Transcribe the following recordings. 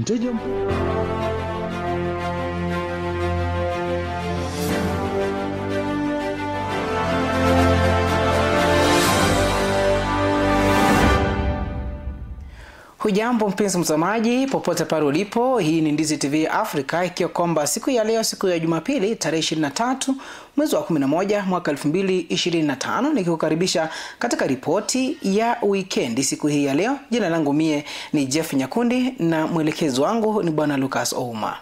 Mteja Hujambo mpenzi mtazamaji popote pale ulipo, hii ni Ndizi TV Africa, ikiwa kwamba siku ya leo, siku ya Jumapili tarehe 23 mwezi wa 11 mwaka 2025, nikikukaribisha katika ripoti ya weekend siku hii ya leo. Jina langu mie ni Jeff Nyakundi na mwelekezi wangu ni Bwana Lucas Ouma.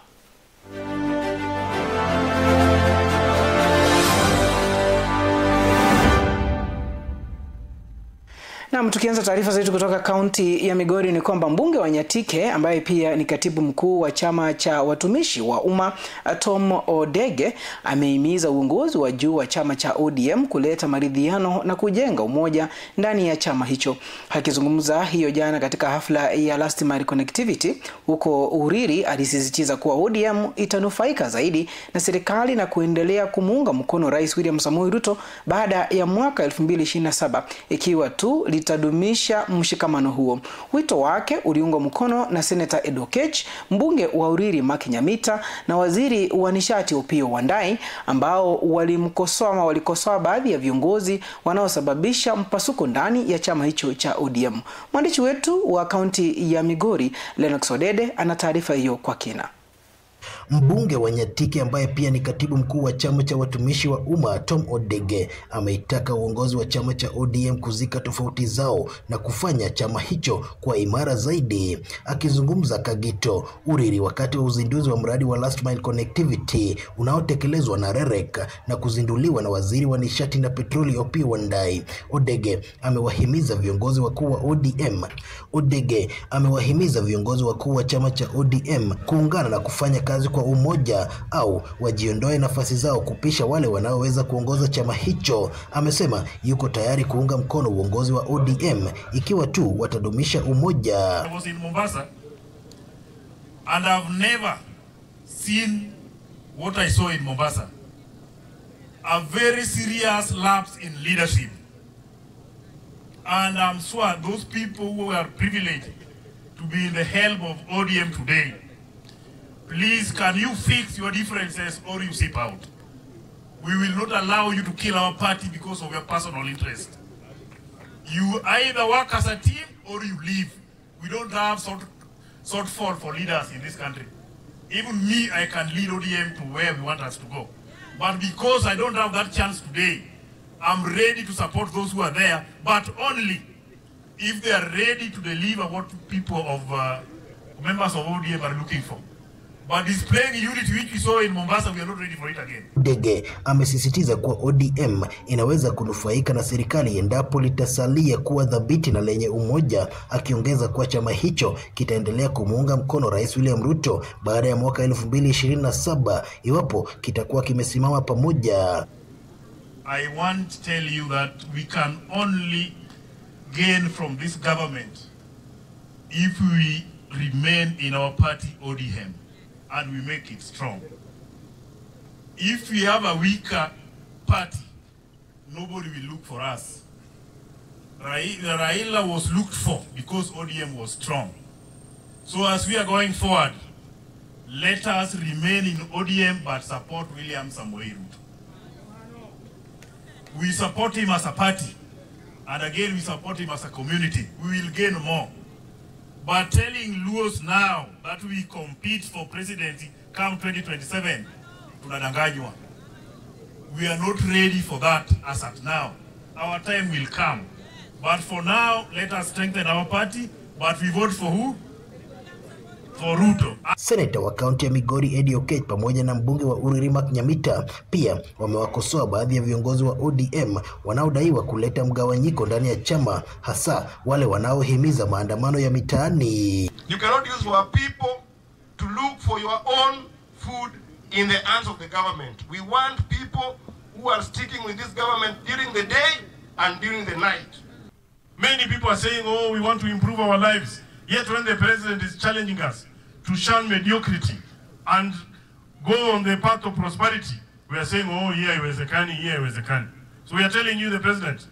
Na tukianza taarifa zetu kutoka kaunti ya Migori ni kwamba mbunge wa Nyatike ambaye pia ni katibu mkuu wa chama cha watumishi wa umma Tom Odege amehimiza uongozi wa juu wa chama cha ODM kuleta maridhiano na kujenga umoja ndani ya chama hicho. Akizungumza hiyo jana katika hafla ya Last Mile Connectivity huko Uriri, alisisitiza kuwa ODM itanufaika zaidi na serikali na kuendelea kumuunga mkono Rais William Samoei Ruto baada ya mwaka 2027 ikiwa tu litadumisha mshikamano huo. Wito wake uliungwa mkono na Senator Edokech, mbunge wa Uriri Mark Nyamita na waziri wa nishati Opiyo Wandayi, ambao walimkosoa walikosoa baadhi ya viongozi wanaosababisha mpasuko ndani ya chama hicho cha ODM. Mwandishi wetu wa kaunti ya Migori Lennox Odede ana taarifa hiyo kwa kina. Mbunge wa Nyatike ambaye pia ni katibu mkuu wa chama cha watumishi wa umma Tom Odege ameitaka uongozi wa chama cha ODM kuzika tofauti zao na kufanya chama hicho kwa imara zaidi. Akizungumza Kagito Uriri wakati wa uzinduzi wa mradi wa Last Mile Connectivity unaotekelezwa na REREC na kuzinduliwa na waziri wa nishati na petroli Opiyo Wandayi, Odege amewahimiza viongozi wakuu wa ODM. Odege amewahimiza viongozi wakuu wa chama cha ODM kuungana na kufanya kazi kwa umoja au wajiondoe nafasi zao kupisha wale wanaoweza kuongoza chama hicho. Amesema yuko tayari kuunga mkono uongozi wa ODM ikiwa tu watadumisha umoja. I was in Mombasa and I've never seen what I saw in Mombasa. A very serious lapse in leadership. And I'm sure those people who are privileged to be in the helm of ODM today, please, can you fix your differences or you sip out? We will not allow you to kill our party because of your personal interest. You either work as a team or you leave. We don't have shortfall for leaders in this country. Even me, I can lead ODM to where we want us to go. But because I don't have that chance today, I'm ready to support those who are there, but only if they are ready to deliver what people of members of ODM are looking for. But displaying unity which we saw in Mombasa, we are not ready for it again. Odege amesisitiza kuwa ODM inaweza kunufaika na serikali endapo litasalia kuwa dhabiti na lenye umoja, akiongeza kuwa chama hicho kitaendelea kumuunga mkono Rais William Ruto baada ya mwaka 2027 iwapo kitakuwa kimesimama pamoja. I want to tell you that we can only gain from this government if we remain in our party ODM. And we make it strong. If we have a weaker party, nobody will look for us. Raila was looked for because ODM was strong. So as we are going forward, let us remain in ODM but support William Samoei Ruto. We support him as a party, and again we support him as a community. We will gain more. But telling Luos now that we compete for presidency come 2027, tunadanganywa. We are not ready for that as at now. Our time will come. But for now, let us strengthen our party. But we vote for who? For Ruto. Senator wa kaunti ya Migori Eddie Okech pamoja na mbunge wa Uriri Mark Nyamita pia wamewakosoa baadhi ya viongozi wa ODM wanaodaiwa kuleta mgawanyiko ndani ya chama, hasa wale wanaohimiza maandamano ya mitaani. You cannot use our people to look for your own food in the hands of the government. We want people who are sticking with this government during the day and during the night. Many people are saying, oh, we want to improve our lives. Yet when the president is challenging us to shun mediocrity and go on the path of prosperity, we are saying, oh, yeah, iwezekani, yeah, iwezekani. So we are telling you, the president,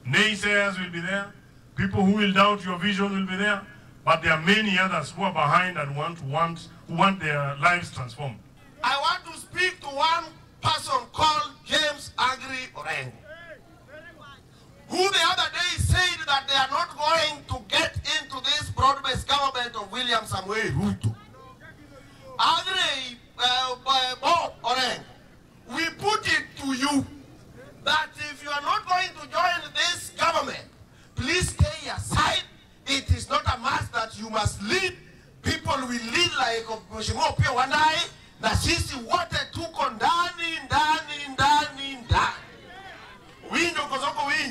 naysayers will be there, people who will doubt your vision will be there, But there are many others who are behind and who want their lives transformed. I want to speak to one person called James Agri Orengo, who the other day said that they are not going to get into this broad-based government of William Samoei Ruto. Agri Bob Orengo, we put it to you that if you are not going to join this government, please stay aside. It is not a must that you must lead. People will lead like Mheshimiwa Opiyo Wandayi, na sisi wote tuko ndani ndani ndani ndani.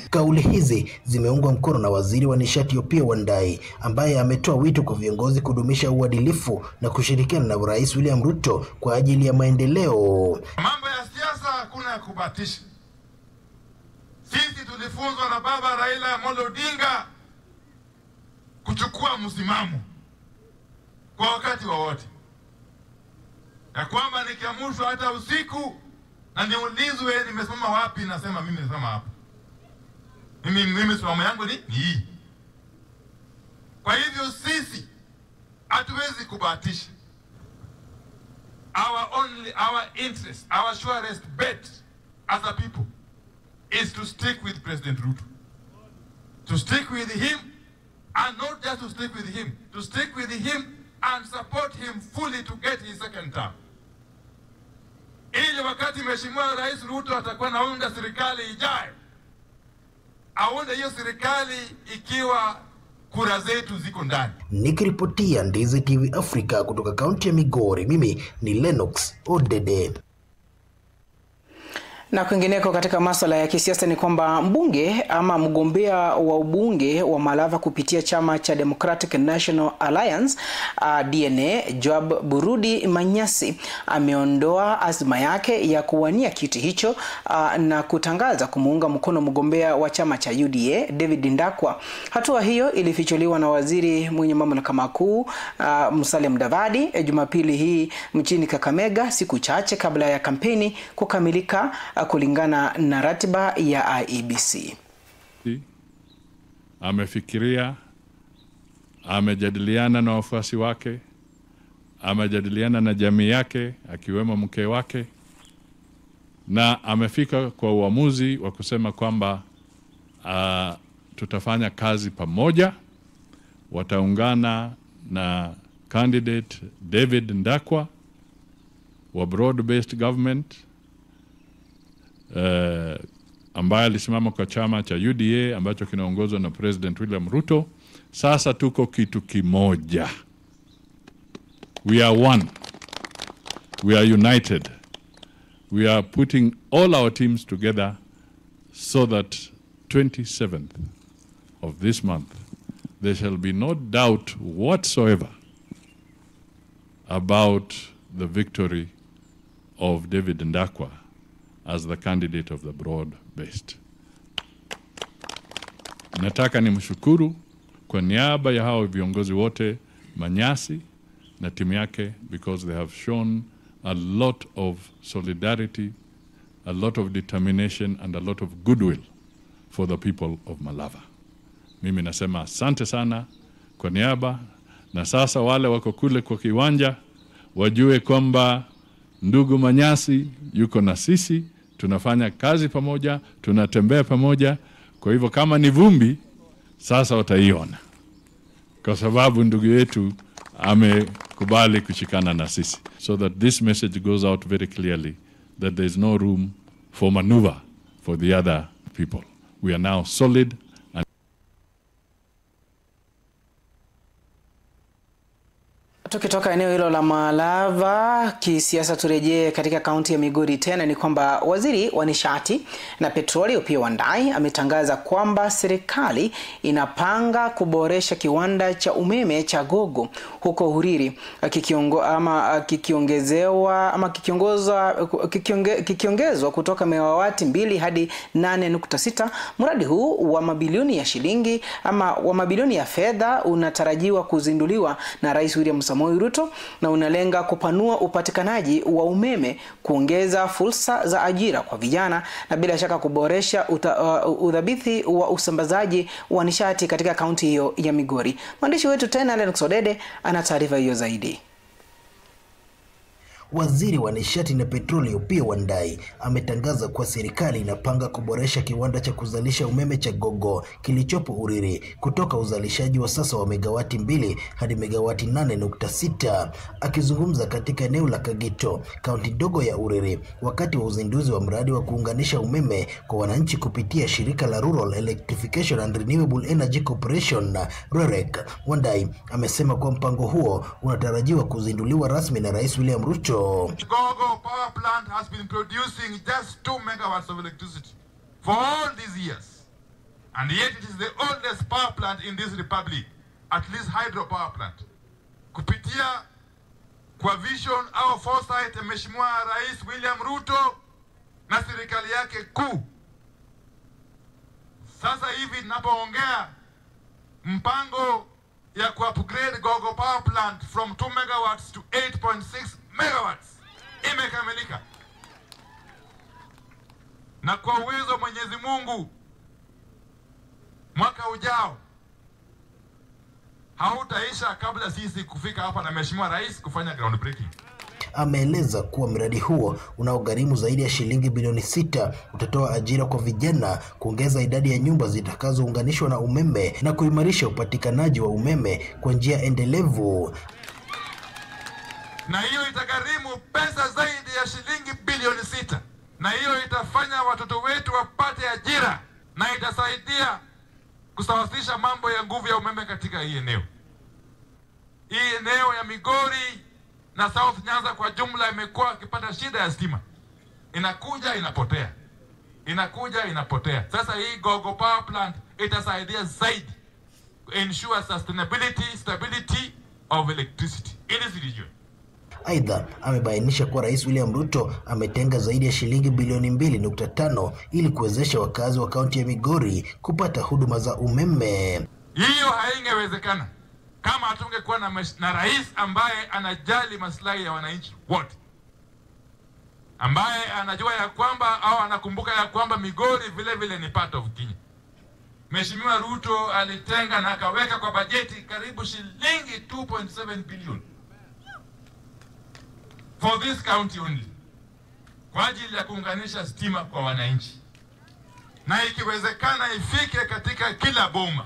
Kauli hizi zimeungwa mkono na waziri wa nishati Opiyo Wandayi, ambaye ametoa wito kwa viongozi kudumisha uadilifu na kushirikiana na Rais William Ruto kwa ajili ya maendeleo. Mambo ya siasa hakuna ya kubahatisha. Sisi tulifunzwa na baba Raila Amolo Odinga kuchukua msimamo kwa wakati wowote, ya kwamba nikiamshwa hata usiku na niulizwe nimesimama wapi, nasema mimi nimesimama hapa. Mimi msimamo yangu ni hii. Kwa hivyo sisi hatuwezi kubahatisha. Our interest, our surest bet as a people is to stick with President Ruto. To stick with him, and not just to stick with him, to stick with him and support him fully to get his second term. Ili wakati Mheshimiwa Rais Ruto atakuwa naunda serikali ijayo, aunde hiyo serikali ikiwa kura zetu ziko ndani. Nikiripotia Ndizi TV Afrika kutoka kaunti ya Migori, mimi ni Lennox Odede. Na kwingineko katika masuala ya kisiasa ni kwamba mbunge ama mgombea wa ubunge wa Malava kupitia chama cha Democratic National Alliance DNA, Joab Burudi Manyasi ameondoa azma yake ya kuwania kiti hicho na kutangaza kumuunga mkono mgombea wa chama cha UDA David Ndakwa. Hatua hiyo ilifichuliwa na waziri mwenye mamlaka makuu Musalia Mudavadi Jumapili hii mchini Kakamega, siku chache kabla ya kampeni kukamilika kulingana na ratiba ya IEBC. Amefikiria, amejadiliana na wafuasi wake, amejadiliana na jamii yake akiwemo mke wake, na amefika kwa uamuzi wa kusema kwamba tutafanya kazi pamoja, wataungana na candidate David Ndakwa wa broad-based government ambaye alisimama kwa chama cha UDA ambacho kinaongozwa na President William Ruto. Sasa tuko kitu kimoja. We are one. We are united. We are putting all our teams together so that 27th of this month there shall be no doubt whatsoever about the victory of David Ndakwa as the candidate of the broad-based. Nataka nimshukuru kwa niaba ya hao viongozi wote Manyasi na timu yake, because they have shown a lot of solidarity, a lot of determination and a lot of goodwill for the people of Malava. Mimi nasema asante sana kwa niaba, na sasa wale wako kule kwa kiwanja wajue kwamba ndugu Manyasi yuko na sisi, tunafanya kazi pamoja, tunatembea pamoja. Kwa hivyo kama ni vumbi sasa wataiona, kwa sababu ndugu yetu amekubali kushikana na sisi. So that this message goes out very clearly that there is no room for maneuver for the other people. We are now solid. Tukitoka eneo hilo la Malava kisiasa, turejee katika kaunti ya Migori tena. Ni kwamba waziri wa nishati na petroli Opiyo Wandayi ametangaza kwamba serikali inapanga kuboresha kiwanda cha umeme cha Gogo huko Huriri, kikiongezwa kutoka megawati 2 hadi 8.6. Mradi huu wa mabilioni ya shilingi ama wa mabilioni ya fedha unatarajiwa kuzinduliwa na Rais William Samoei Ruto na unalenga kupanua upatikanaji wa umeme, kuongeza fursa za ajira kwa vijana na bila shaka kuboresha udhabiti wa usambazaji wa nishati katika kaunti hiyo ya Migori. Mwandishi wetu tena Lennox Odede ana taarifa hiyo zaidi. Waziri wa nishati na petroli Opiyo Wandayi ametangaza kuwa serikali inapanga kuboresha kiwanda cha kuzalisha umeme cha Gogo kilichopo Uriri kutoka uzalishaji wa sasa wa megawati 2 hadi megawati 8.6. Akizungumza katika eneo la Kagito, kaunti ndogo ya Uriri, wakati wa uzinduzi wa mradi wa kuunganisha umeme kwa wananchi kupitia shirika la Rural Electrification and Renewable Energy Corporation REREC, Wandayi amesema kuwa mpango huo unatarajiwa kuzinduliwa rasmi na Rais William Ruto. Gogo power plant has been producing just 2 megawatts of electricity for all these years. And yet it is the oldest power plant in this republic, at least hydro power plant. Kupitia kwa vision au foresight ya Mheshimiwa Rais William Ruto na serikali yake kuu, sasa hivi ninapoongea, mpango ya ku-upgrade Gogo power plant from 2 megawatts to 8.6 megawatts imekamilika. Na kwa uwezo Mwenyezi Mungu, mwaka ujao hautaisha kabla sisi kufika hapa na Mheshimiwa Rais kufanya groundbreaking. Ameeleza kuwa mradi huo unaogharimu zaidi ya shilingi bilioni 6 utatoa ajira kwa vijana, kuongeza idadi ya nyumba zitakazounganishwa na umeme na kuimarisha upatikanaji wa umeme kwa njia endelevu. Na hiyo itagharimu pesa zaidi ya shilingi bilioni 6, na hiyo itafanya watoto wetu wapate ajira na itasaidia kusawazisha mambo ya nguvu ya umeme katika hii eneo. Hii eneo ya Migori na South Nyanza kwa jumla imekuwa ikipata shida ya stima. Inakuja inapotea. Inakuja inapotea. Sasa hii Gogo power plant itasaidia zaidi ensure sustainability, stability of electricity in this region. Aidha, amebainisha kuwa Rais William Ruto ametenga zaidi ya shilingi bilioni 2.5 ili kuwezesha wakazi wa kaunti ya Migori kupata huduma za umeme. Hiyo haingewezekana kama hatungekuwa na rais ambaye anajali maslahi ya wananchi wote, ambaye anajua ya kwamba au anakumbuka ya kwamba Migori vile vile ni part of Kenya. Mheshimiwa Ruto alitenga na akaweka kwa bajeti karibu shilingi 2.7 billion for this county only, kwa ajili ya kuunganisha stima kwa wananchi, na ikiwezekana ifike katika kila boma,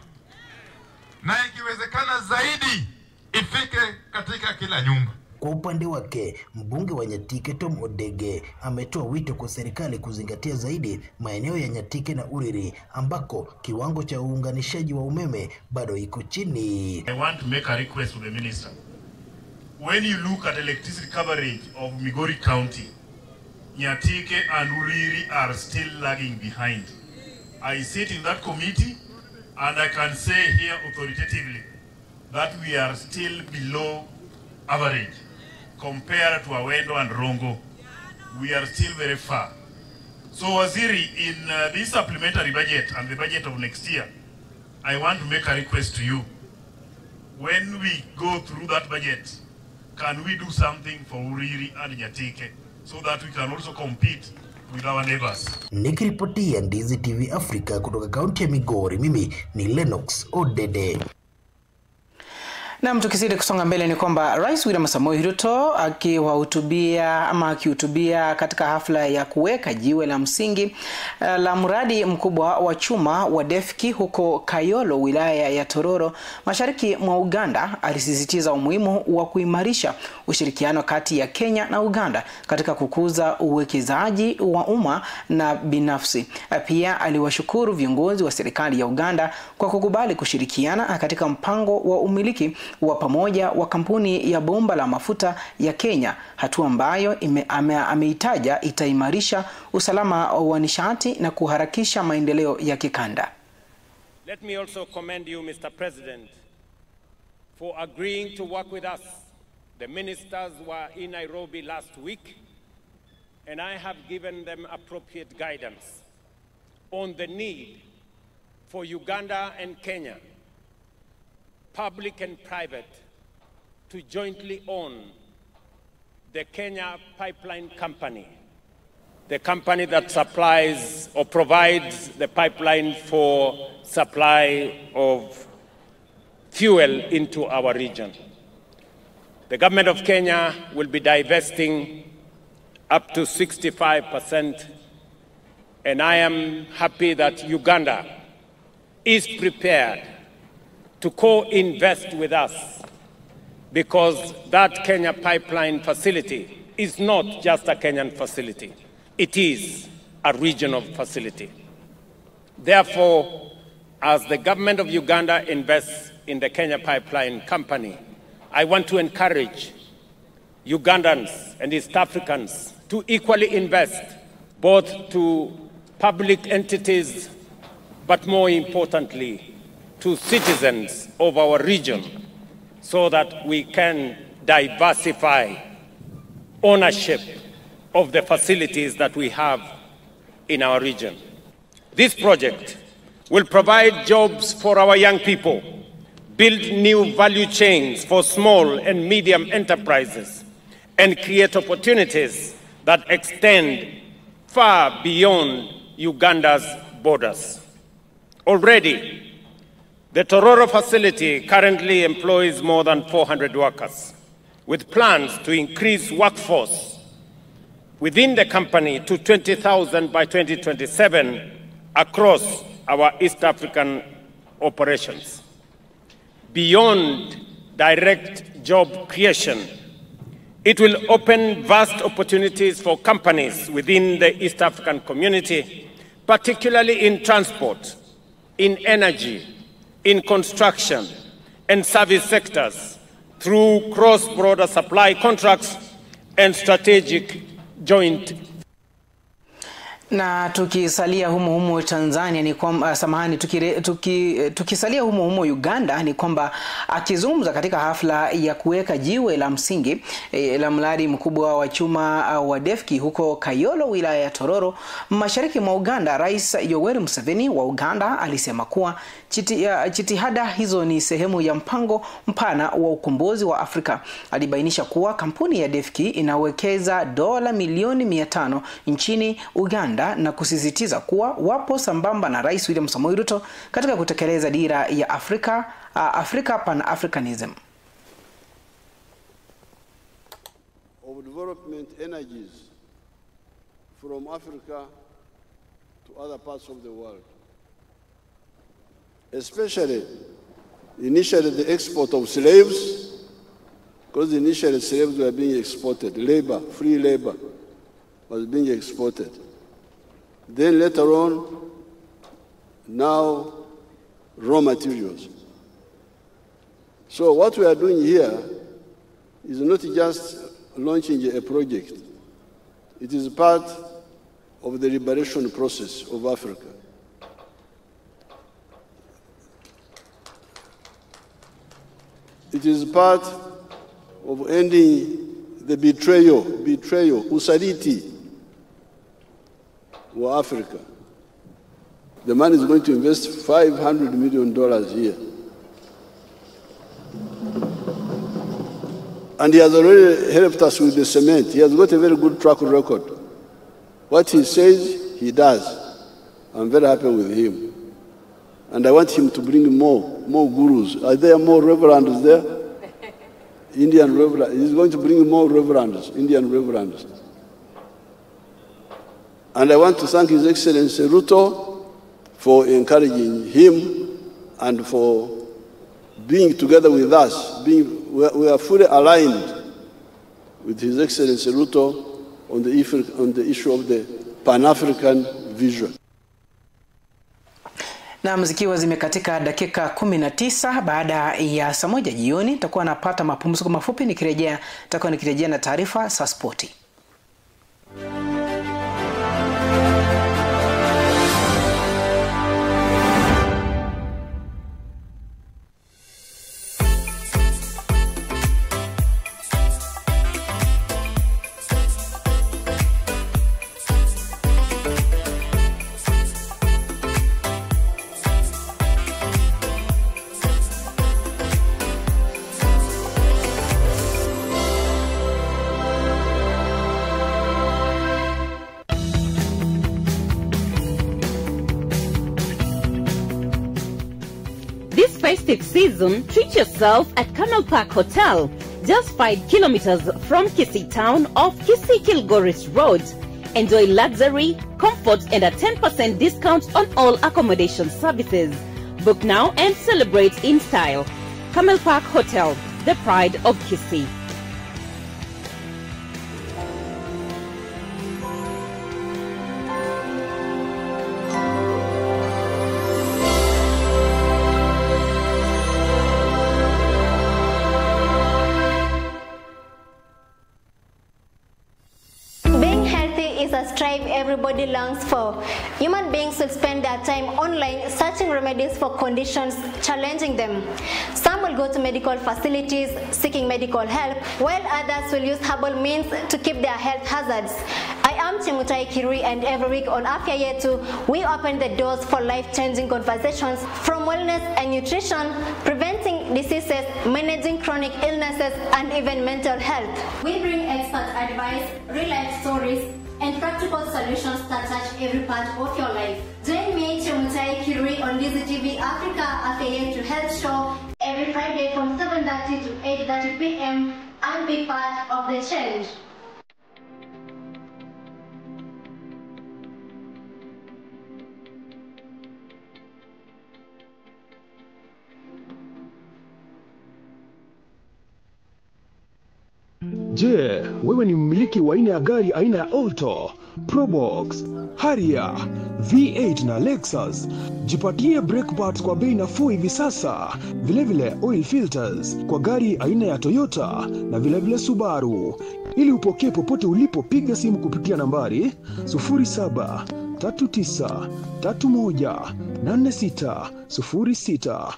na ikiwezekana zaidi ifike katika kila nyumba. Kwa upande wake, mbunge wa Nyatike Tom Odege ametoa wito kwa serikali kuzingatia zaidi maeneo ya Nyatike na Uriri ambako kiwango cha uunganishaji wa umeme bado iko chini. I want to make a request to the minister. When you look at electricity coverage of Migori County, Nyatike and Uriri are still lagging behind. I sit in that committee and I can say here authoritatively that we are still below average compared to Awendo and Rongo. We are still very far. So Waziri, in this supplementary budget and the budget of next year, I want to make a request to you. When we go through that budget, can we do something for Uriri and Nyatike so that we can also compete with our neighbors? Nikiripotia Ndizi TV Africa kutoka kaunti ya Migori, mimi ni Lennox Odede. Na tukizidi kusonga mbele ni kwamba Rais William Samoei Ruto akiwahutubia ama akihutubia katika hafla ya kuweka jiwe la msingi la mradi mkubwa wa chuma wa Defki huko Kayolo, wilaya ya Tororo, mashariki mwa Uganda, alisisitiza umuhimu wa kuimarisha ushirikiano kati ya Kenya na Uganda katika kukuza uwekezaji wa umma na binafsi. Pia aliwashukuru viongozi wa serikali ya Uganda kwa kukubali kushirikiana katika mpango wa umiliki wa pamoja wa kampuni ya bomba la mafuta ya Kenya, hatua ambayo ameitaja itaimarisha usalama wa nishati na kuharakisha maendeleo ya kikanda. Let me also commend you, Mr. President, for agreeing to work with us. The ministers were in Nairobi last week, and I have given them appropriate guidance on the need for Uganda and Kenya, public and private, to jointly own the Kenya Pipeline Company, the company that supplies or provides the pipeline for supply of fuel into our region. The government of Kenya will be divesting up to 65%, and I am happy that Uganda is prepared to co-invest with us, because that Kenya Pipeline facility is not just a Kenyan facility. It is a regional facility. Therefore, as the government of Uganda invests in the Kenya Pipeline Company, I want to encourage Ugandans and East Africans to equally invest, both to public entities, but more importantly, to citizens of our region, so that we can diversify ownership of the facilities that we have in our region. This project will provide jobs for our young people, build new value chains for small and medium enterprises, and create opportunities that extend far beyond Uganda's borders. Already, the Tororo facility currently employs more than 400 workers, with plans to increase workforce within the company to 20,000 by 2027 across our East African operations. Beyond direct job creation, it will open vast opportunities for companies within the East African community, particularly in transport, in energy, in construction and service sectors, through cross-border supply contracts and strategic joint. Na tukisalia humo humo Tanzania ni kwamba, samahani, tukisalia humo humo Uganda ni kwamba akizungumza katika hafla ya kuweka jiwe la msingi la mradi mkubwa wa chuma wa Devki huko Kayolo, wilaya ya Tororo, mashariki mwa Uganda, Rais Yoweri Museveni wa Uganda alisema kuwa jitihada hizo ni sehemu ya mpango mpana wa ukombozi wa Afrika. Alibainisha kuwa kampuni ya Devki inawekeza $500 milioni nchini Uganda na kusisitiza kuwa wapo sambamba na Rais William Samoei Ruto katika kutekeleza dira ya Afrika, Africa Pan-Africanism. Of development energies from Africa to other parts of the world. Especially initially the export of slaves, because initially slaves were being exported, labor, free labor was being exported. Then later on, now raw materials. So what we are doing here is not just launching a project. It is part of the liberation process of Africa. It is part of ending the betrayal, usaliti wa Africa. The man is going to invest $500 million here. And he has already helped us with the cement. He has got a very good track record. What he says, he does. I'm very happy with him. And I want him to bring more gurus. Are there more reverends there? Indian reverends. He's going to bring more reverends, Indian reverends. And I want to thank His Excellency Ruto for encouraging him and for being together with us. We are fully aligned with His Excellency Ruto on the issue of the Pan-African vision. Na zikiwa zimekatika dakika 19 baada ya saa 1 jioni, nitakuwa napata mapumziko mafupi, nitakuwa nikirejea na taarifa za spoti. festive season, treat yourself at Camel Park Hotel, just 5 kilometers from Kisii Town off Kisii Kilgoris Road. Enjoy luxury, comfort, and a 10% discount on all accommodation services. Book now and celebrate in style. Camel Park Hotel, the pride of Kisii. Strive everybody longs for. Human beings will spend their time online searching remedies for conditions challenging them. Some will go to medical facilities seeking medical help, while others will use herbal means to keep their health hazards. I am Chemutai Kirui, and every week on Afya Yetu, we open the doors for life-changing conversations from wellness and nutrition, preventing diseases, managing chronic illnesses, and even mental health. We bring expert advice, real-life stories, and practical solutions that touch every part of your life. Join me, Chemutai Kirui, on Ndizi TV Africa Afya Yetu Health Show every Friday from 7:30 to 8:30 p.m. and be part of the change. Je, wewe ni mmiliki wa aina ya gari aina ya Alto, Probox, Harrier, V8 na Lexus? Jipatie brake parts kwa bei nafuu hivi sasa. Vilevile oil filters kwa gari aina ya Toyota na vilevile Subaru. Ili upokee popote ulipo, piga simu kupitia nambari 0739 31 86 06.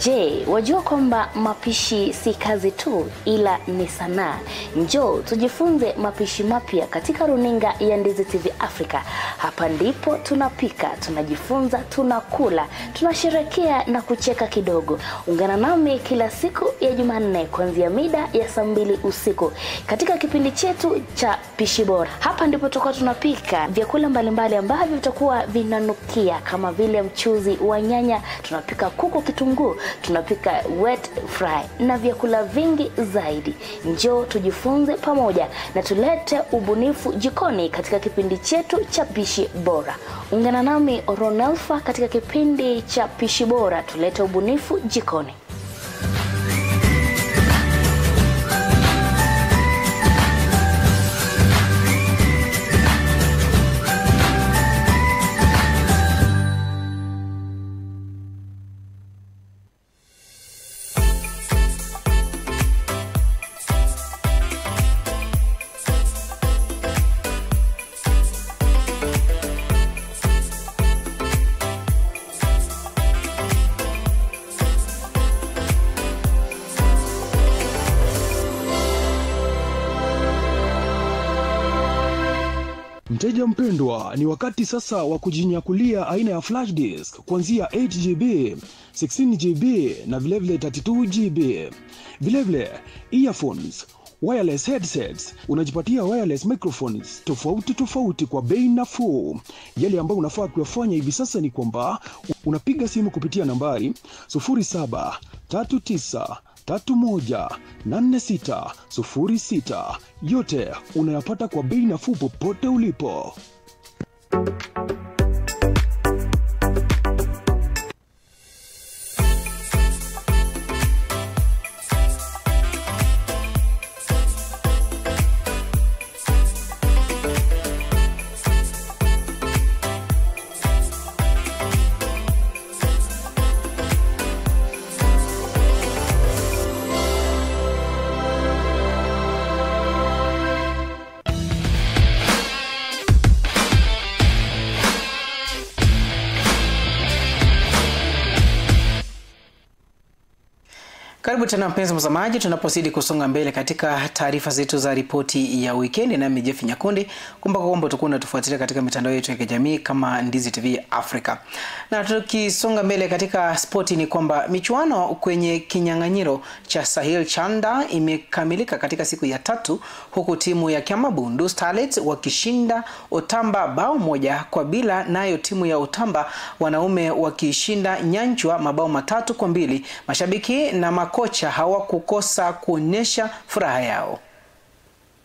Je, wajua kwamba mapishi si kazi tu ila ni sanaa? Njoo tujifunze mapishi mapya katika runinga ya Ndizi TV Africa. Hapa ndipo tunapika, tunajifunza, tunakula, tunasherehekea na kucheka kidogo. Ungana nami kila siku ya Jumanne kuanzia mida ya saa 2 usiku katika kipindi chetu cha Pishi Bora. Hapa ndipo tutakuwa tunapika vyakula mbalimbali ambavyo vitakuwa vinanukia kama vile mchuzi wa nyanya, tunapika kuku kitunguu, tunapika wet fry na vyakula vingi zaidi. Njoo tujifunze pamoja na tulete ubunifu jikoni katika kipindi chetu cha Pishi Bora. Ungana nami Ronalfa katika kipindi cha Pishi Bora, tulete ubunifu jikoni. Mteja mpendwa, ni wakati sasa wa kujinyakulia aina ya flash disk kuanzia 8GB, 16GB na vilevile 32GB. Vilevile earphones, wireless headsets, unajipatia wireless microphones tofauti tofauti kwa bei nafuu. Yale ambayo unafaa kuyafanya hivi sasa ni kwamba unapiga simu kupitia nambari 0739 31 86 06. Yote unayapata kwa bei nafuu popote ulipo. Karibu tena mpenzi mtazamaji, tunapozidi kusonga mbele katika taarifa zetu za ripoti ya wikendi, nami Jeff Nyakundi. Kumbuka kwamba utakuwa unatufuatilia katika mitandao yetu ya kijamii kama Ndizi TV Africa. Na tukisonga mbele katika spoti ni kwamba michuano kwenye kinyang'anyiro cha Sahil Chanda imekamilika katika siku ya tatu, huku timu ya Kiamabundu Starlets wakishinda Otamba bao 1-0, nayo timu ya Otamba wanaume wakishinda Nyanchwa mabao 3-2. Mashabiki na makocha hawakukosa kuonyesha furaha yao.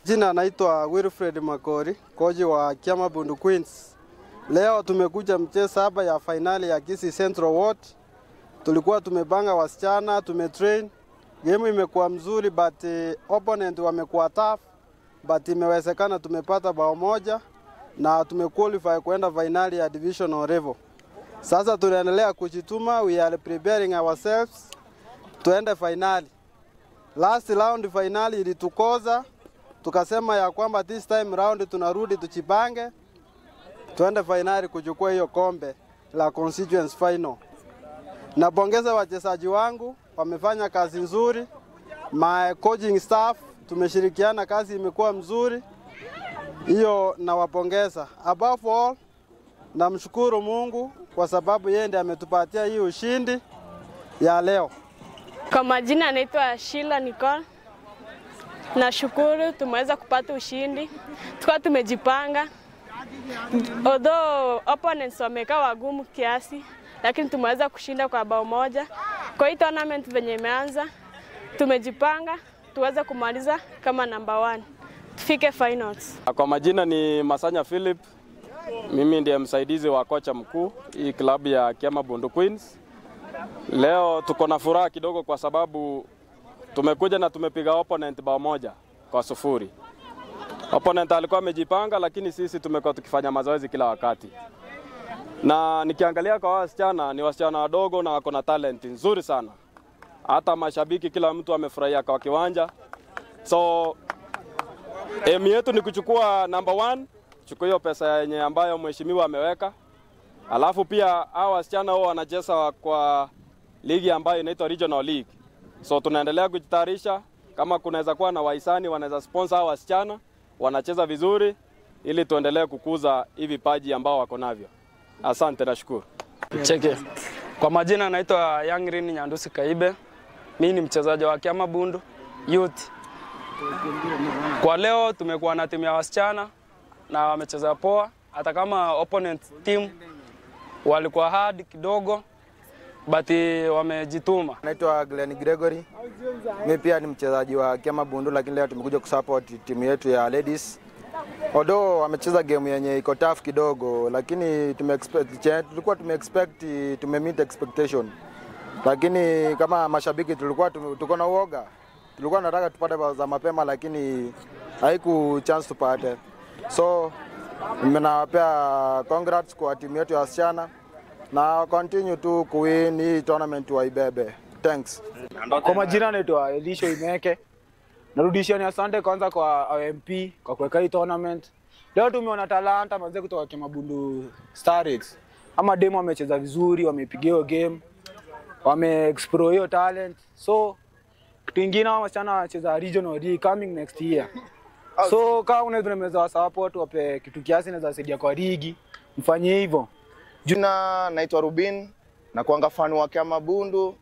Jina naitwa Wilfred Makori, koji wa Kiamabundu Queens. Leo tumekuja mchezo hapa ya finali ya Kisii Central Ward. Tulikuwa tumepanga wasichana, tumetrain. Game imekuwa mzuri but opponent wamekuwa tough, but imewezekana tumepata bao 1 na tumequalify kwenda finali ya divisional level. Sasa tunaendelea kujituma, we are preparing ourselves tuende finali. Last round finali ilitukoza, tukasema ya kwamba this time round tunarudi tuchipange tuende finali kuchukua hiyo kombe la constituency final. Napongeza wachezaji wangu, wamefanya kazi nzuri. My coaching staff tumeshirikiana, kazi imekuwa mzuri. Hiyo nawapongeza. Above all, namshukuru Mungu kwa sababu yeye ndiye ametupatia hii ushindi ya leo. Kwa majina naitwa Sheila Nicole. Nashukuru tumeweza kupata ushindi. Tulikuwa tumejipanga. Although opponents wamekaa wagumu kiasi, lakini tumeweza kushinda kwa bao 1. Kwa hii tournament venye imeanza, tumejipanga tuweze kumaliza kama number 1. Tufike finals. Kwa majina ni Masanya Philip. Mimi ndiye msaidizi wa kocha mkuu hii klabu ya Kiamabundu Queens. Leo tuko na furaha kidogo kwa sababu tumekuja na tumepiga opponent bao 1-0. Opponent alikuwa amejipanga, lakini sisi tumekuwa tukifanya mazoezi kila wakati. Na nikiangalia kwa wasichana, ni wasichana wadogo na wako na talent nzuri sana. Hata mashabiki kila mtu amefurahia kwa kiwanja. So aim yetu ni kuchukua number 1, kuchukua hiyo pesa yenye ambayo mheshimiwa ameweka. Alafu pia hawa wasichana wao wanacheza kwa ligi ambayo inaitwa Regional League. So tunaendelea kujitayarisha, kama kunaweza kuwa na wahisani wanaweza sponsor hawa wasichana, wanacheza vizuri ili tuendelee kukuza hivi vipaji ambao wako navyo. Asante, nashukuru. Cheke. Kwa majina naitwa Young Nyandusi Kaibe. Mimi ni mchezaji wa Kiamabundu Youth. Kwa leo tumekuwa na timu ya wasichana na wamecheza poa, hata kama opponent team walikuwa hard kidogo, but wamejituma. Naitwa Glenn Gregory. Mimi pia ni mchezaji wa Kiamabundu, lakini leo tumekuja kusupport timu yetu ya ladies. Although wamecheza game yenye iko tough kidogo, lakini tulikuwa tume-expect, tume-meet expectation. Lakini kama mashabiki tulikuwa tuko na uoga. Tulikuwa tunataka tupate bao za mapema, lakini haiku chance tupate. So ninawapea congrats kwa timu yetu ya wasichana na continue to kuwin hii tournament waibebe. Thanks. Kwa majina naitwa Elisho Imeke. Narudishia ni asante kwanza kwa MP kwa kuweka hii tournament. Leo tumeona talanta manze kutoka Kiamabundu Starlets. Ama demo wamecheza vizuri, wamepiga hiyo game, wame explore hiyo talent. So kitu kingine hao wasichana wanacheza regional league coming next year. So kama unaweza support wape kitu kiasi naweza saidia kwa ligi, mfanye hivyo. Jina naitwa Rubin na kuanga fan wa Kiamabundu.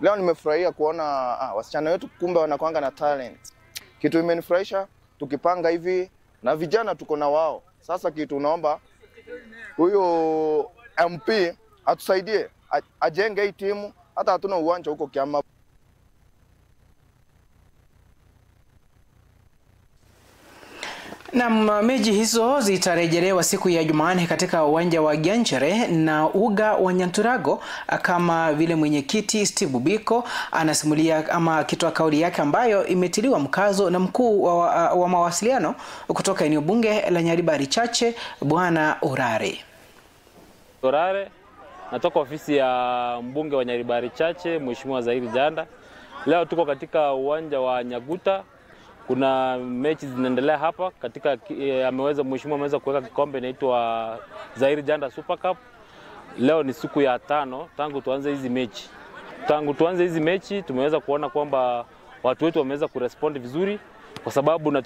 Leo nimefurahia kuona wasichana wetu kumbe wanakuanga na talent. Kitu imenifurahisha tukipanga hivi na vijana tuko na wao. Sasa kitu unaomba huyo MP atusaidie ajenge hii timu, hata hatuna uwanja huko Kiamabundu. Na mechi hizo zitarejelewa siku ya Jumanne katika uwanja wa Gianchere na uga wa Nyanturago, kama vile mwenyekiti Steve Biko anasimulia ama akitoa kauli yake ambayo imetiliwa mkazo na mkuu wa mawasiliano kutoka eneo bunge la Nyaribari Chache, Bwana Orare. Orare, natoka ofisi ya mbunge wa Nyaribari Chache, Mheshimiwa Zahiri Janda. Leo tuko katika uwanja wa Nyaguta. Kuna mechi zinaendelea hapa katika mheshimiwa ameweza kuweka kikombe inaitwa Zahiri Janda Super Cup. Leo ni siku ya 5 tangu tuanze hizi mechi. Tangu tuanze hizi mechi tumeweza kuona kwamba watu wetu wameweza kurespond vizuri, kwa sababu na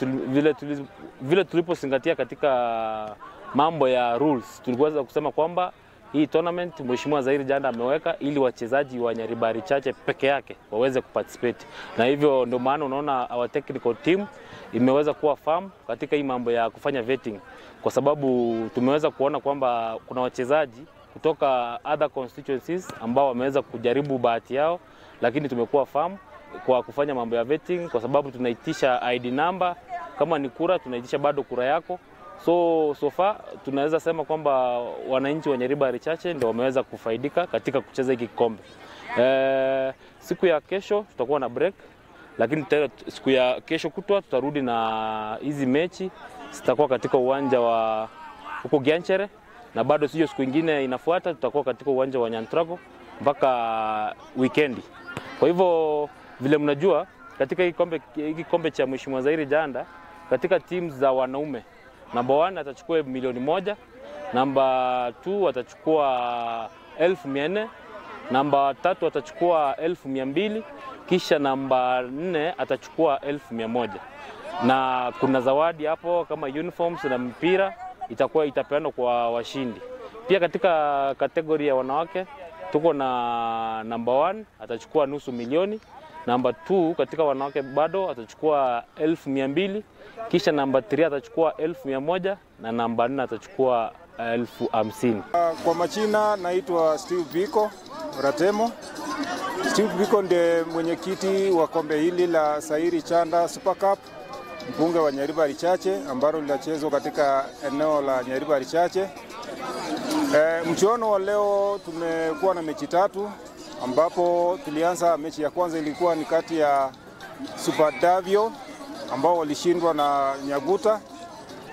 vile tulipozingatia katika mambo ya rules, tuliweza kusema kwamba hii tournament Mheshimiwa Zairi Janda ameweka ili wachezaji wa Nyaribari Chache peke yake waweze kuparticipate. Na hivyo ndio maana unaona our technical team imeweza kuwa firm katika hii mambo ya kufanya vetting, kwa sababu tumeweza kuona kwamba kuna wachezaji kutoka other constituencies ambao wameweza kujaribu bahati yao, lakini tumekuwa firm kwa kufanya mambo ya vetting, kwa sababu tunaitisha ID number, kama ni kura tunaitisha bado kura yako. So far tunaweza sema kwamba wananchi wa Nyaribari Chache ndio wameweza kufaidika katika kucheza hiki kikombe. Siku ya kesho tutakuwa na break, lakini siku ya kesho kutwa tutarudi na hizi mechi zitakuwa katika uwanja wa huko Gianchere, na bado sio siku nyingine inafuata tutakuwa katika uwanja wa Nyantrago mpaka weekendi. Kwa hivyo vile mnajua katika hiki kombe cha Mheshimiwa Zairi Janda, katika teams za wanaume namba 1 atachukua 1,000,000, namba 2 atachukua 1,400, namba 3 atachukua 1,200, kisha namba 4 atachukua 1,100. Na kuna zawadi hapo kama uniforms na mpira itakuwa itapeanwa kwa washindi. Pia katika kategori ya wanawake tuko na namba 1 atachukua 500,000, namba 2 katika wanawake bado atachukua 1,200, kisha namba 3 atachukua 1,100 na namba 4 atachukua 50,000. Kwa majina naitwa Steve Biko Ratemo. Steve Biko ndiye mwenyekiti wa kombe hili la Zairi Chanda Super Cup, mbunge wa Nyaribari Chache, ambalo linachezwa katika eneo la Nyaribari Chache. Mchuano wa leo tumekuwa na mechi tatu, ambapo tulianza mechi ya kwanza ilikuwa ni kati ya Super Davio ambao walishindwa na Nyaguta.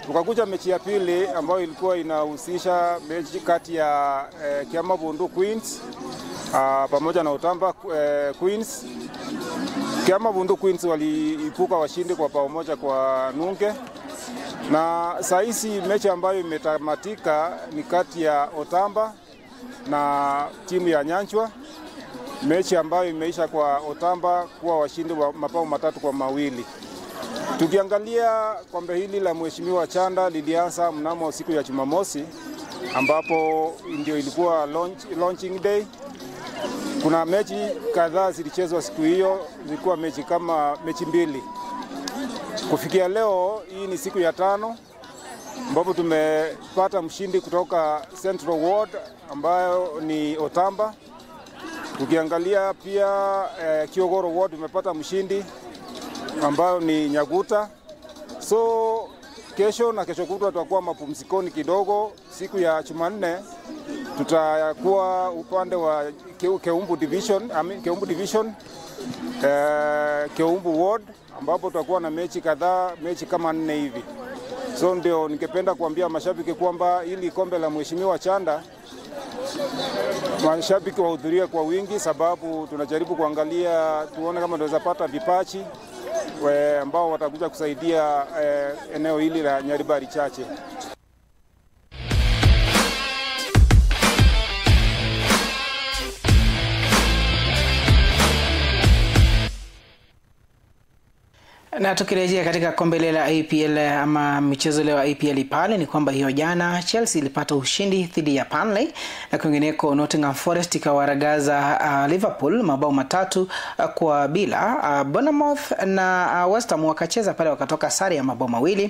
Tukakuja mechi ya pili ambayo ilikuwa inahusisha mechi kati ya Kiamabundu Queens pamoja na Otamba Queens. Kiamabundu Queens waliipuka washindi kwa bao 1-0. Na saisi mechi ambayo imetamatika ni kati ya Otamba na timu ya Nyanchwa, mechi ambayo imeisha kwa Otamba kuwa washindi wa mabao 3-2. Tukiangalia kombe hili la Mheshimiwa Chanda lilianza mnamo siku ya Jumamosi, ambapo ndio ilikuwa launching day. Kuna mechi kadhaa zilichezwa siku hiyo, zilikuwa mechi kama mechi 2. Kufikia leo hii ni siku ya 5 ambapo tumepata mshindi kutoka Central Ward ambayo ni Otamba. Tukiangalia pia Kiogoro Ward tumepata mshindi ambayo ni Nyaguta. So kesho na kesho kutwa tutakuwa mapumzikoni kidogo. Siku ya Jumanne tutakuwa upande wa Keumbu Division, Keumbu Division, Keumbu Ward, ambapo tutakuwa na mechi kadhaa, mechi kama 4 hivi. So ndio ningependa kuambia mashabiki kwamba ili kombe la Mheshimiwa Chanda mashabiki wahudhurie kwa wingi, sababu tunajaribu kuangalia tuone kama tunaweza pata vipachi ambao watakuja kusaidia eneo hili la Nyaribari Chache. Na tukirejea katika kombe la APL ama michezo leo APL pale ni kwamba hiyo jana Chelsea ilipata ushindi dhidi ya Burnley, na kwingineko Nottingham Forest ikawaragaza Liverpool mabao 3-0. Bournemouth na West Ham wakacheza pale wakatoka sare ya mabao 2.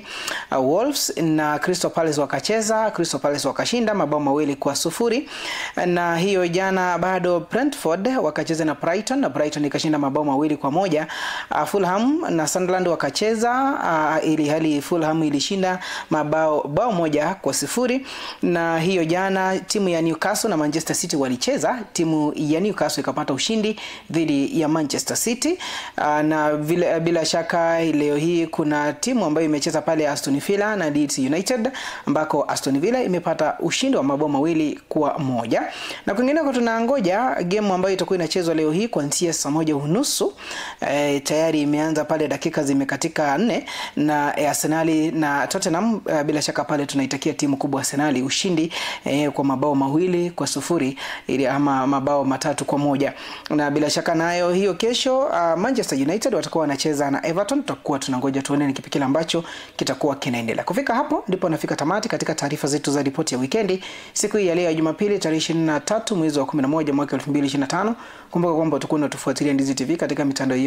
Wolves na Crystal Palace wakacheza, Crystal Palace wakashinda mabao 2-0. Na hiyo jana bado Brentford wakacheza na Brighton na Brighton ikashinda mabao 2-1. Fulham na Sunderland wakacheza, ili hali Fulham ilishinda mabao 1-0. Na hiyo jana timu ya Newcastle na Manchester City walicheza, timu ya Newcastle ikapata ushindi dhidi ya Manchester City. Na vile, bila shaka leo hii kuna timu ambayo imecheza pale Aston Villa na Leeds United, ambako Aston Villa imepata ushindi wa mabao 2-1. Na kwingineko tunangoja game ambayo itakuwa inachezwa leo hii kuanzia saa 1:30. Tayari imeanza pale dakika zimekatika 4 na Arsenali na Tottenham. Bila shaka pale tunaitakia timu kubwa Arsenali ushindi kwa mabao 2-0 ili ama mabao 3-1. Na bila shaka nayo hiyo kesho Manchester United watakuwa wanacheza na Everton. Tutakuwa tunangoja tuone ni kipi kile ambacho kitakuwa kinaendelea. Kufika hapo ndipo nafika tamati katika taarifa zetu za ripoti ya wikendi siku hii ya leo ya Jumapili tarehe 23 mwezi wa 11 mwaka 2025. Kumbuka kwamba utakuwa unatufuatilia Ndizi TV katika mitandao